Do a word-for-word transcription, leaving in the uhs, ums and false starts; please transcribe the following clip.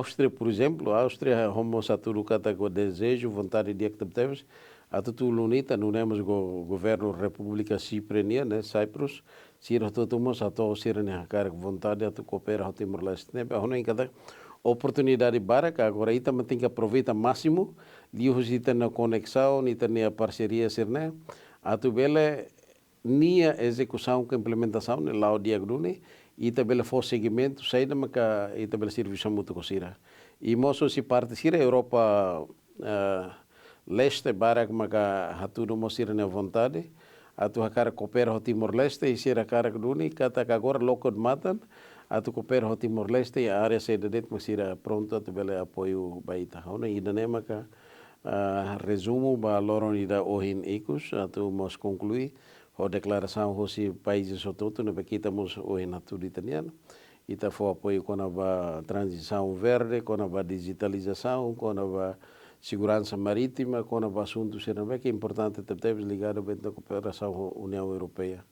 Áustria, por ezemplu, Áustria ho mós atu duka ta ho dezeju, vontade di'ak tebes atu tulun ita, nune'e mós go-, governu Repúblika Xipre nian, ne'e, Cyprus, sira hotu-hotu mós hato'o sira-nia hakarak, vontade atu koopera ho Timor-Leste. Ne'ebé ha'u hanoin katak oportunidade barak, agora ita mak tenke aproveita másimu, liuhusi ita-nia koneksaun, ita-nia parseria sira-ne'e, atu bele nia ezekusaun ka implementasaun ne'e la'o di'ak duni, ita bele fó segimentu, saida maka ita bele servisu hamutuk ho sira. I mós husi parte sira Europa, eh, Leste barak maka hatudu mós sira-nia vontade atu hakarak koopera ho Timor-Leste, i sira hakarak duni katak agora loke odamatan atu koopera ho Timor-Leste, i área saida de'it mak sira prontu atu bele apoiu ba ita. Ha'u hanoin ida-ne'e maka, ah, rezumu ba loron ida ohin ikus, atu mós konklui ho deklarasaun hosi países hotu-hotu ne'ebé ita mós ohin hatudu ita-nian. Ita fó apoiu kona-ba tranzisaun verde, kona-ba dijitalizasaun, kona-ba seguransa marítima, kona-ba asuntu sira ne'ebé ke importante tebetebes ligadu ba ita-nia kooperasaun ho Uniaun Europeia.